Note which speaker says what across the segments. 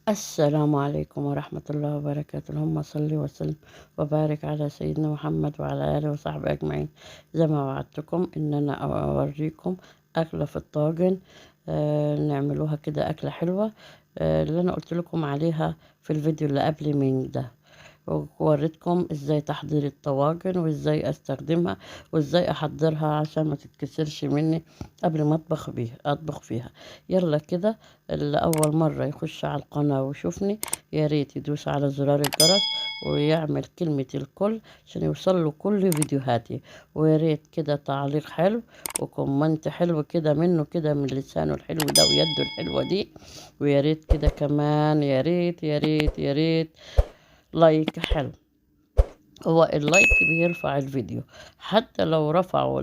Speaker 1: السلام عليكم ورحمة الله وبركاته. اللهم صل وسلم وبارك على سيدنا محمد وعلى آله وصحبه أجمعين. زي ما وعدتكم إن أنا أوريكم أكلة في الطاجن، نعملوها كده أكلة حلوة، اللي أنا قلت لكم عليها في الفيديو اللي قبل من ده، ووريتكم ازاي تحضير الطواجن وازاي استخدمها وازاي احضرها عشان ما تتكسرش مني قبل ما اطبخ فيها. يلا كده، اللي اول مرة يخش على القناة ويشوفني يا ريت يدوس على زرار الجرس ويعمل كلمة الكل عشان يوصل له كل فيديوهاتي، ويا ريت كده تعليق حلو و comment حلو كده منه كده من لسانه الحلو ده ويده الحلوة دي، ويا ريت كده كمان يا ريت يا ريت يا ريت like حلو. هو ال like بيرفع الفيديو، حتى لو رفعوا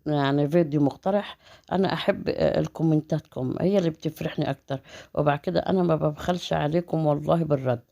Speaker 1: يعني فيديو مقترح، انا احب الكومنتاتكم هي اللي بتفرحني اكتر. وبعد كده انا ما ببخلش عليكم والله بالرد،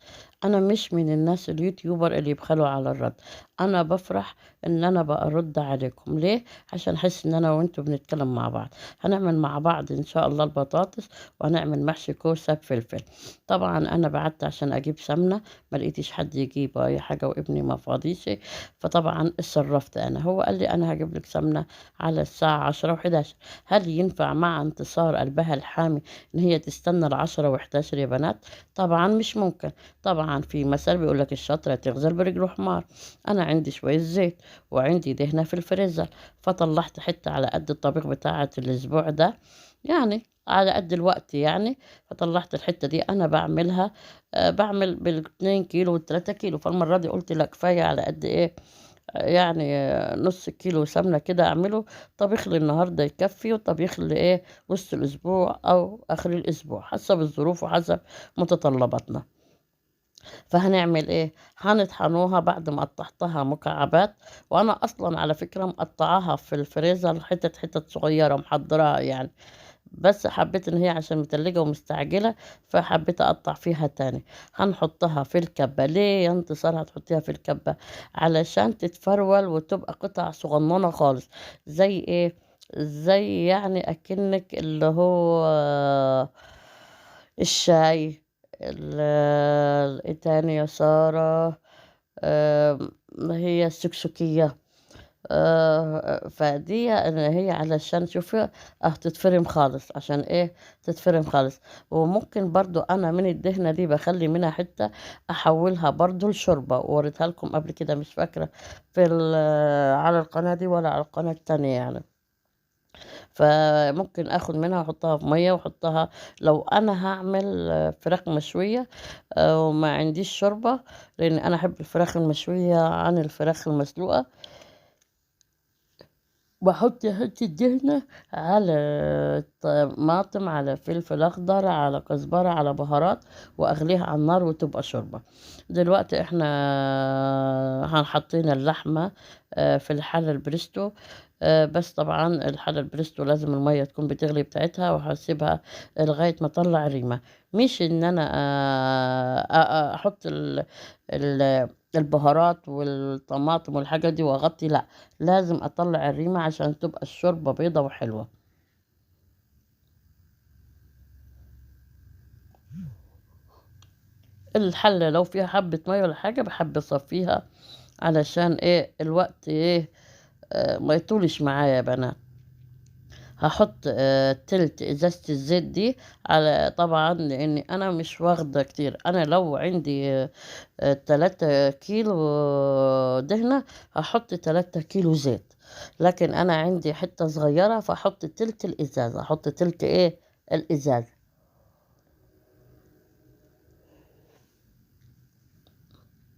Speaker 1: انا مش من الناس ال YouTuber اللي يبخلوا على الرد، انا بفرح ان انا برد عليكم. ليه؟ عشان احس ان انا وانتوا بنتكلم مع بعض. هنعمل مع بعض ان شاء الله البطاطس، وهنعمل محشي كوسة بفلفل. طبعا انا بعت عشان اجيب سمنه، ما لقيتش حد يجيب اي حاجة وابني ما فاضيش، فطبعا اتصرفت انا. هو قال لي انا هجيب لك سمنه على الساعة 10 و11. هل ينفع مع انتصار قلبها الحامي ان هي تستنى 10 و11 يا بنات؟ طبعا مش ممكن. طبعا في مثل بيقول لك الشاطره تغزل برجله حمار. انا عندي شوية زيت وعندي دهنه في الفريزر، فطلعت حتة على قد الطبيخ بتاعه الاسبوع ده، يعني على قد الوقت يعني، فطلعت الحتة دي. انا بعملها بعمل بال2 كيلو وال3 كيلو، فالمره دي قلت لا كفاية على قد ايه، يعني نص كيلو سمنه كده اعمله طبيخ للنهاردة يكفي، وطبيخ لايه وسط الاسبوع او اخر الاسبوع حسب الظروف وحسب متطلباتنا. فهنعمل ايه؟ هنطحنوها بعد ما قطعتها مكعبات، وانا اصلا على فكرة مقطعاها في الفريزر حتت حتت صغيرة محضراها يعني، بس حبيت ان هي عشان متلجة ومستعجلة فحبيت اقطع فيها تاني. هنحطها في الكبة. ليه يا انتصار هتحطيها في الكبة؟ علشان تتفرول وتبقى قطع صغننة خالص، زي ايه؟ زي يعني اكنك اللي هو الشاي ايه تاني يا سارة، هي السكسكية. فدي ان هي علشان شوفي تتفرم خالص. عشان ايه تتفرم خالص؟ وممكن برضو انا من الدهنة دي بخلي منها حتة احولها برضو لشوربة، ووريتها لكم قبل كده مش فاكرة في على القناة دي ولا على القناة التانية يعني. فممكن اخد منها واحطها في مية واحطها لو انا هعمل فراخ مشوية وما عنديش شوربة، لان انا احب الفراخ المشويه عن الفراخ المسلوقه. بحط حتة دهنه على طماطم على فلفل اخضر على كزبره على بهارات، واغليها على النار وتبقى شوربة. دلوقتي احنا هنحطينا اللحمة في الحلة البريستو، بس طبعا الحلة البريستو لازم المية تكون بتغلي بتاعتها، وهسيبها لغاية ما اطلع الريمه. مش ان انا احط البهارات والطماطم والحاجة دي واغطي، لا لازم اطلع الريمه عشان تبقى الشوربة بيضة وحلوه. الحلة لو فيها حبه مية ولا حاجة بحب اصفيها علشان ايه الوقت ايه ما يطولش معايا يا بنات. هحط تلت ازازة الزيت دي على، طبعا لاني انا مش واخدة كتير، انا لو عندي 3 كيلو دهنة هحط 3 كيلو زيت، لكن انا عندي حتة صغيرة فاحط تلت الازازة، احط تلت ايه الازازة.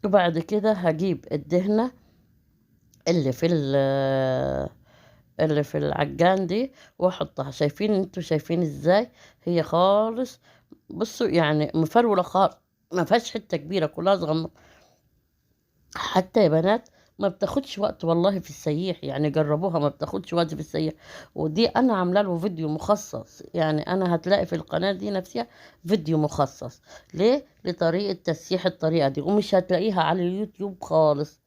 Speaker 1: وبعد كده هجيب الدهنة اللي في العجان دي واحطها. شايفين انتوا شايفين ازاي هي خالص؟ بصوا يعني مفروله خالص، ما فيهاش حتة كبيرة، كلها صغننه. حتى يا بنات ما بتاخدش وقت والله في السيح، يعني جربوها ما بتاخدش وقت في السيح. ودي انا عامله له فيديو مخصص، يعني انا هتلاقي في القناة دي نفسها فيديو مخصص ليه؟ لطريقه تسييح الطريقة دي، ومش هتلاقيها على اليوتيوب خالص.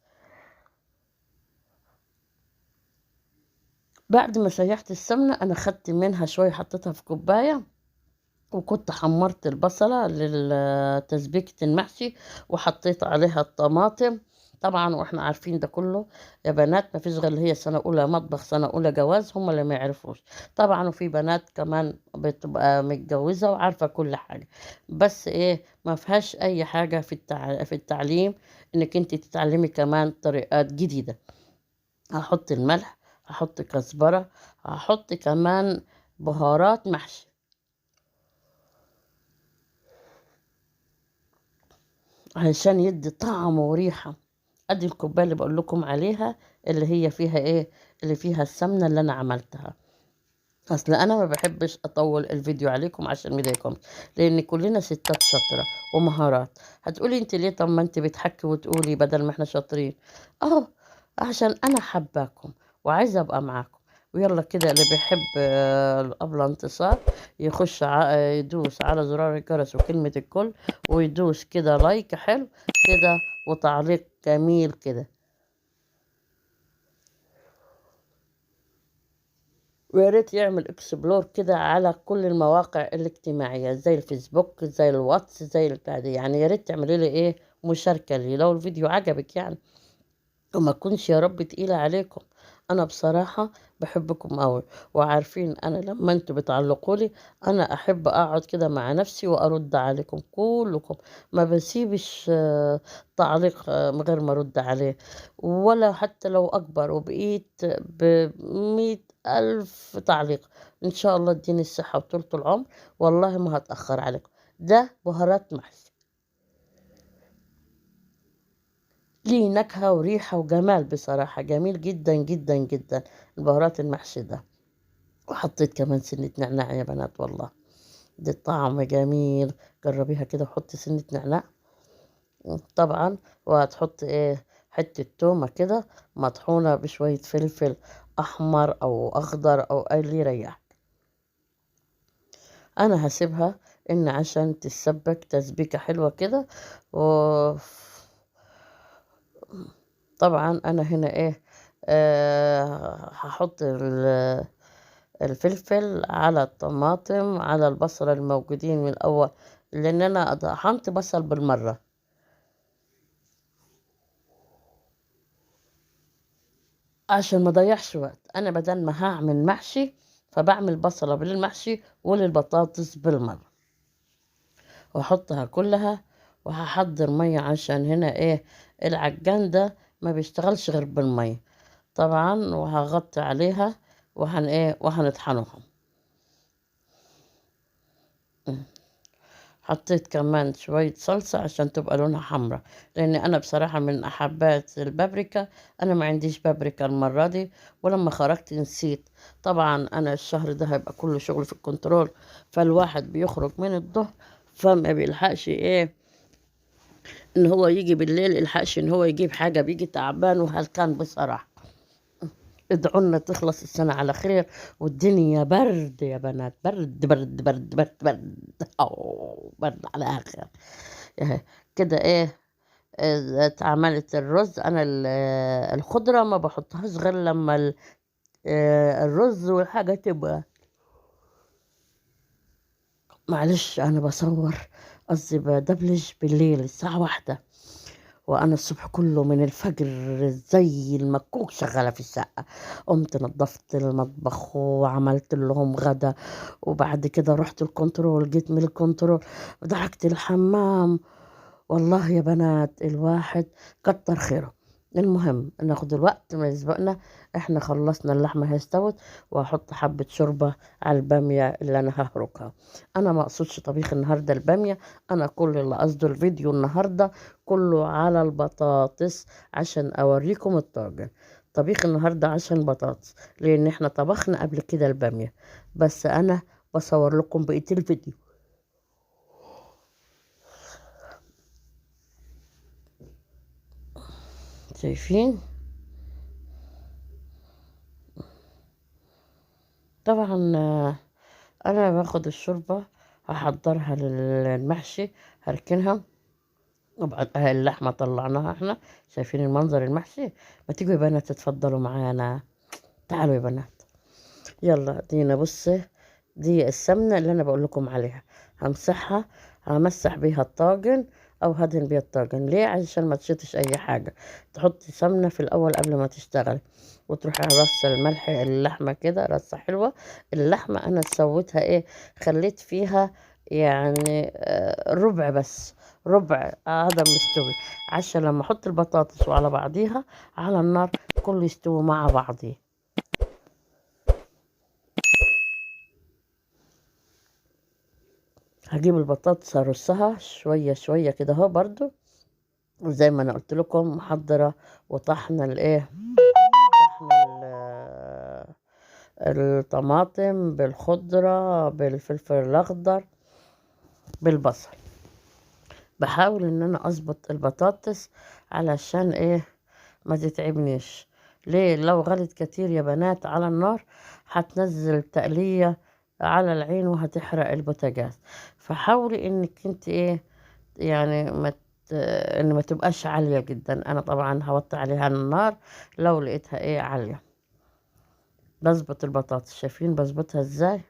Speaker 1: بعد ما سيحت السمنة انا خدت منها شوية حطيتها في كوباية، وكنت حمرت البصلة لتسبيكة المحشي وحطيت عليها الطماطم. طبعا واحنا عارفين ده كله يا بنات، ما فيش غير اللي هي سنة أولى مطبخ، سنة أولى جواز، هم اللي ما يعرفوش. طبعا وفي بنات كمان بتبقى متجوزة وعارفة كل حاجة، بس ايه ما فيهاش أي حاجة في التعليم، انك انت تتعلمي كمان طريقات جديدة. هحط الملح، هحط كزبرة، هحط كمان بهارات محشي علشان يدي طعم وريحة. ادي الكوباية اللي بقول لكم عليها اللي هي فيها ايه، اللي فيها السمنة اللي انا عملتها. اصل انا ما بحبش اطول الفيديو عليكم عشان ما يضايقكمش، لان كلنا ستات شاطرة ومهارات. هتقولي انت ليه؟ طب ما انت بتحكي وتقولي بدل ما احنا شاطرين. اهو عشان انا حباكم وعايزه ابقى معاكم. ويلا كده اللي بيحب الابله انتصار يخش يدوس على زرار الجرس وكلمه الكل، ويدوس كده لايك حلو كده وتعليق جميل كده. ويا ريت يعمل explore كده على كل المواقع الاجتماعية زي الفيسبوك زي الواتس زي البتاع دي، يعني يا ريت تعملي لي ايه مشاركة لي لو الفيديو عجبك يعني، وما اكونش يا رب تقيلة عليكم. انا بصراحة بحبكم قوي، وعارفين انا لما انتوا بتعلقوا لي انا احب اقعد كده مع نفسي وارد عليكم كلكم، ما بسيبش تعليق من غير ما ارد عليه، ولا حتى لو اكبر وبقيت ب100,000 تعليق. ان شاء الله اديني الصحة وطولة العمر، والله ما هتأخر عليكم. ده بهارات محشي ليه نكهة وريحة وجمال، بصراحة جميل جدا جدا جدا البهارات المحشي ده. وحطيت كمان سنة نعناع يا بنات، والله دي الطعم جميل، جربيها كده وحطي سنة نعناع طبعا. وهتحطي ايه حتة تومة كده مطحونة بشوية فلفل أحمر أو أخضر أو أي اللي يريحك. أنا هسيبها إن عشان تتسبك تسبيكة حلوة كده. و طبعا انا هنا ايه هحط الفلفل على الطماطم على البصل الموجودين من الاول، لان انا طحنت بصل بالمرة عشان ما اضيعش وقت. انا بدل ما هعمل محشي فبعمل بصلة بالمحشي وللبطاطس بالمرة، واحطها كلها. وهحضر مية عشان هنا ايه العجان ده ما بيشتغلش غير بالمية طبعا، وهغطي عليها وهن ايه وهنطحنهم. حطيت كمان شوية صلصة عشان تبقى لونها حمراء، لان انا بصراحة من احبات البابريكا. انا ما عنديش بابريكا المرة دي، ولما خرجت نسيت. طبعا انا الشهر ده هيبقى كله شغل في الكنترول، فالواحد بيخرج من الظهر فما بيلحقش ايه ان هو يجي بالليل، الحقش ان هو يجيب حاجة، بيجي تعبان وهلكان بصراحة. ادعوا لنا تخلص السنة على خير، والدنيا برد يا بنات، برد برد برد برد برد، أو برد على آخر كده. ايه اتعملت الرز. انا الخضرة ما بحطهاش غير لما الرز والحاجة تبقى، معلش انا بصور قصدي بدبلج بالليل الساعة 1، وانا الصبح كله من الفجر زي المكوك شغالة في الشقة. قمت نظفت المطبخ وعملت لهم غدا، وبعد كده رحت الكنترول، جيت من الكنترول دعكت الحمام. والله يا بنات الواحد كتر خيره. المهم ناخد الوقت ما يسبقنا، احنا خلصنا اللحمة هي استوت، وهحط حبة شوربة على البامية اللي انا ههركها. انا ما اقصدش طبيخ النهاردة البامية، انا كل اللي قصده الفيديو النهاردة كله على البطاطس عشان اوريكم الطاجن. طبيخ النهاردة عشان بطاطس، لان احنا طبخنا قبل كده البامية، بس انا بصور لكم بقية الفيديو. شايفين؟ طبعا انا باخد الشوربة هحضرها للمحشي، هركنها. وبعد اللحمة طلعناها احنا، شايفين المنظر المحشي؟ ما تيجوا يا بنات تتفضلوا معانا، تعالوا يا بنات. يلا دينا بصي، دي السمنة اللي انا بقول لكم عليها، همسحها، همسح بيها الطاجن او هدهن بيها الطاجن. ليه؟ عشان ما تشطش اي حاجة. تحطي سمنه في الاول قبل ما تشتغلي، وتروحي رص الملح اللحمة كده رصه حلوة. اللحمة انا سويتها ايه، خليت فيها يعني ربع بس، ربع عدم مستوي، عشان لما احط البطاطس وعلى بعضيها على النار كله يستوي مع بعضيه. هجيب البطاطس ارصها شوية شوية كده اهو برضو، وزي ما انا قلت لكم محضرة وطحنه الايه، طحنه الطماطم بالخضره بالفلفل الاخضر بالبصل. بحاول ان انا اظبط البطاطس علشان ايه ما تتعبنيش. ليه؟ لو غلت كتير يا بنات على النار هتنزل تقليه على العين وهتحرق البوتاجاز. فحاولي انك انت ايه يعني ما ان ما تبقاش عالية جدا. انا طبعا هوطي عليها النار لو لقيتها ايه عالية. بظبط البطاطس، شايفين بظبطها ازاي؟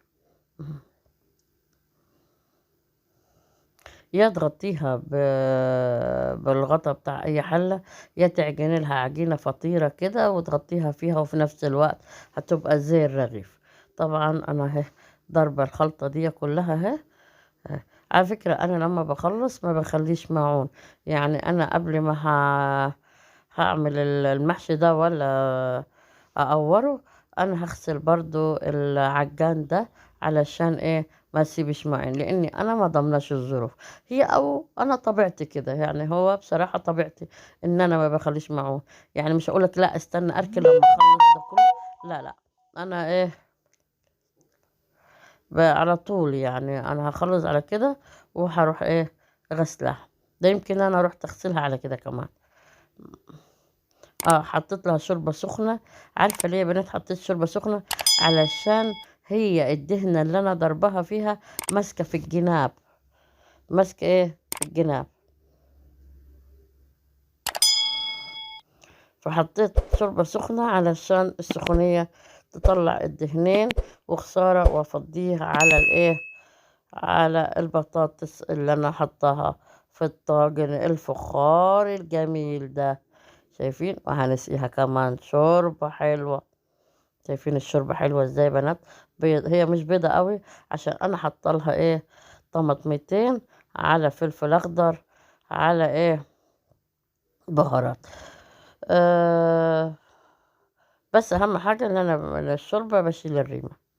Speaker 1: يا تغطيها بالغطا بتاع اي حله، يا تعجني لها عجينه فطيره كده وتغطيها فيها، وفي نفس الوقت هتبقى زي الرغيف. طبعا انا اهي ضربه الخلطة دي كلها اهي. على فكرة انا لما بخلص ما بخليش معون، يعني انا قبل ما هعمل المحشي ده ولا اقوره انا هغسل برضو العجان ده علشان ايه ما اسيبش معين، لاني انا ما ضمناش الظروف هي، او انا طبيعتي كده يعني. هو بصراحة طبيعتي ان انا ما بخليش معون، يعني مش هقولك لا استنى اركن لما اخلص ده كله، لا لا، انا ايه على طول يعني انا هخلص على كده وهروح ايه غسلها. ده يمكن انا رحت اغسلها على كده كمان. حطيت لها شوربة سخنة. عارفه ليه يا بنات حطيت شوربة سخنة؟ علشان هي الدهنه اللي انا ضربها فيها ماسكه في الجناب، ماسكه ايه في الجناب، فحطيت شوربة سخنة علشان السخونيه تطلع الدهنين، وخسارة وافضيها على الايه على البطاطس اللي انا حطاها في الطاجن الفخار الجميل ده. شايفين؟ وهنسقيها كمان شوربة حلوة. شايفين الشوربة حلوة ازاي يا بنات؟ بيض، هي مش بيضة قوي عشان انا حاطه لها ايه طماطمتين على فلفل اخضر على ايه بهارات. بس اهم حاجة ان انا من الشوربة بشيل الريمه.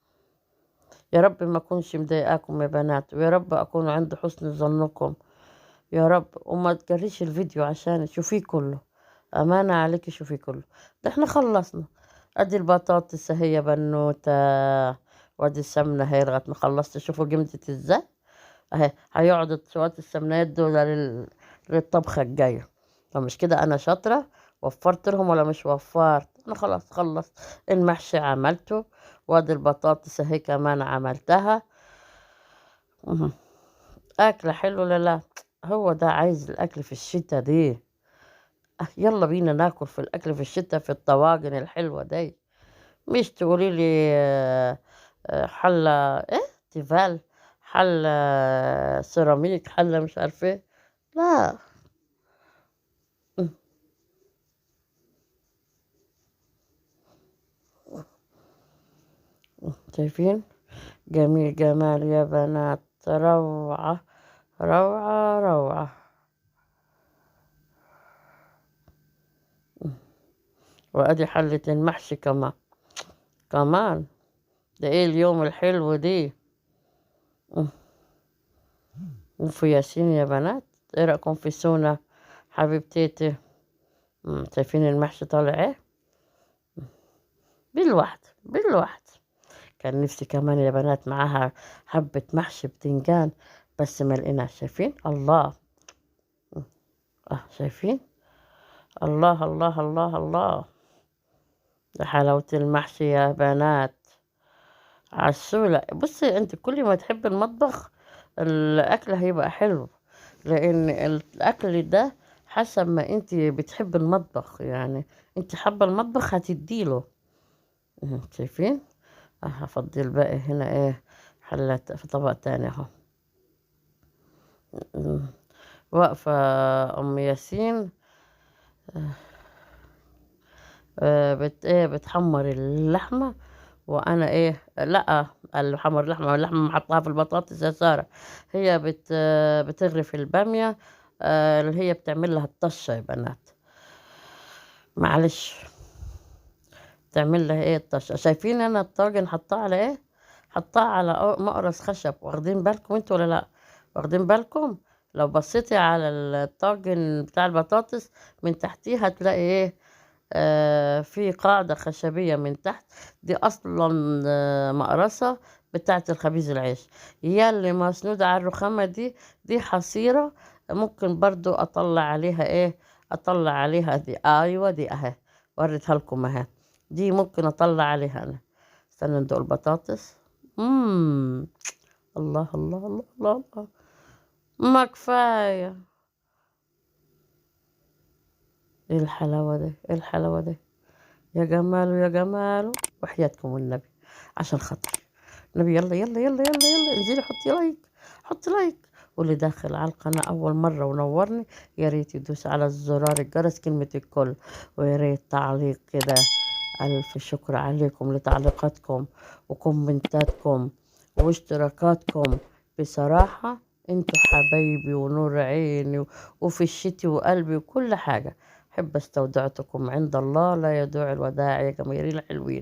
Speaker 1: يا رب ما اكونش مضايقاكم يا بنات، ويا رب اكون عند حسن ظنكم يا رب. وما تجريش الفيديو عشان تشوفيه كله، امانه عليكي شوفيه كله. ده احنا خلصنا، ادي البطاطس اهي يا بنوته، وادي السمنة اهي لغاية ما خلصت. شوفوا جمدت ازاي اهي، هيقعدوا شوية السمنات دول للطبخه الجاية. فمش كده انا شاطرة، وفرت لهم ولا مش وفرت؟ انا خلاص خلصت المحشي عملته، وادي البطاطس اهي كمان عملتها. اكله حلوة ولا لا؟ هو ده عايز الاكل في الشتاء دي. يلا بينا ناكل في الاكل في الشتاء في الطواجن الحلوة دي. مش تقولي لي حله ايه تيفال، حله سيراميك، حله مش عارفه ايه، لا. شايفين جميل جمال يا بنات، روعة روعة روعة. وادي حلة المحشي كمان كمان. ده ايه اليوم الحلو دي؟ وفي ياسين يا بنات، ايه رأيكم في سونا حبيبتي؟ شايفين المحشي طالع ايه؟ بالوحد بالوحد. كان نفسي كمان يا بنات معاها حبة محشي بتنجان، بس ما لقيناش. شايفين الله؟ شايفين الله الله الله الله، ده حلاوة المحشي يا بنات عسولة. بصي انت كل ما تحب المطبخ الاكل هيبقى حلو، لان الاكل ده حسب ما انت بتحب المطبخ، يعني انت حابة المطبخ هتديله. شايفين؟ هفضي الباقي هنا ايه حلة في طبق تاني اهو. واقفة ام ياسين بت ايه بتحمر اللحمة، وانا ايه لا اللي حمر اللحمة، اللحمة محطها في البطاطس يا سارة. هي بتغرف البامية، اللي هي بتعمل لها الطشة يا بنات، معلش تعمل لها ايه الطشة. شايفين انا الطاجن حطاه على ايه؟ حطاه على مقرص خشب. واخدين بالكم انتوا ولا لا؟ واخدين بالكم؟ لو بصيتي على الطاجن بتاع البطاطس من تحتيه هتلاقي ايه، في قاعدة خشبية من تحت، دي اصلا مقرصة بتاعة الخبيز العيش. يا اللي مسنودة على الرخامة دي حصيرة، ممكن برضو اطلع عليها ايه، اطلع عليها دي، ايوه دي اهي وريتها لكم اهي، دي ممكن اطلع عليها انا. استنى ندوق البطاطس. الله الله الله الله الله، ما كفاية. ايه الحلاوة دي، ايه الحلاوة دي يا جماله يا جماله، وحياتكم والنبي عشان خاطري النبي. يلا يلا يلا يلا يلا انزلي حطي like، حطي like. واللي داخل على القناة أول مرة ونورني يا ريت يدوس على الزرار الجرس كلمة الكل، ويا ريت تعليق كده. ألف شكر عليكم لتعليقاتكم وكومنتاتكم واشتراكاتكم. بصراحة انتوا حبايبي ونور عيني وفي الشتي وقلبي وكل حاجة. أحب استودعتكم عند الله لا يدوع الوداع يا جماهير الحلوين.